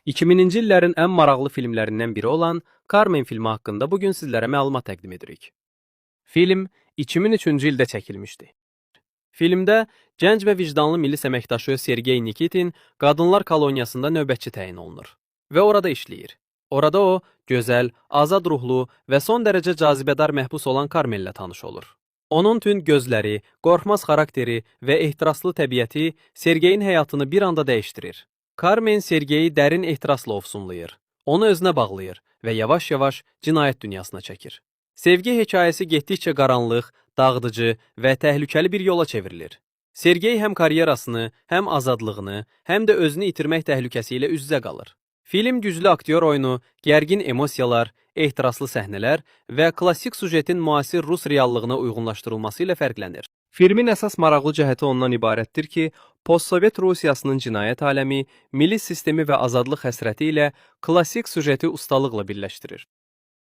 2000-ci illərin ən maraqlı filmlərindən biri olan Carmen filmi haqqında bu gün sizlərə məlumat təqdim edirik. Film 2003-cü ildə çəkilmişdi. Filmdə gənc və vicdanlı milis əməkdaşı Sergey Nikitin qadınlar koloniyasında növbətçi təyin olunur və orada işləyir. Orada o, gözəl, azad ruhlu və son dərəcə cazibədar məhbus olan Carmenlə tanış olur. Onun tünd gözləri, qorxmaz xarakteri və ehtiraslı təbiəti Sergeyin həyatını bir anda dəyişdirir. Carmen Sergeyi dərin ehtirasla ofsunlayır. Onu özünə bağlayır və yavaş-yavaş cinayət dünyasına çəkir. Sevgi hekayəsi getdikcə qaranlıq, dağıdıcı və təhlükəli bir yola çevrilir. Sergey həm karyerasını, həm azadlığını, həm də özünü itirmək təhlükəsi ilə üz-üzə qalır. Film güclü aktyor oyunu, gərgin emosiyalar, ehtiraslı səhnələr və klassik sujetin müasir rus reallığına uyğunlaşdırılması ilə fərqlənir. Filmin əsas maraqlı cəhəti ondan ibarətdir ki, postsovet Rusiyasının cinayət aləmi, milis sistemi və azadlıq həsrəti ilə klassik sujeti ustalıqla birləşdirir.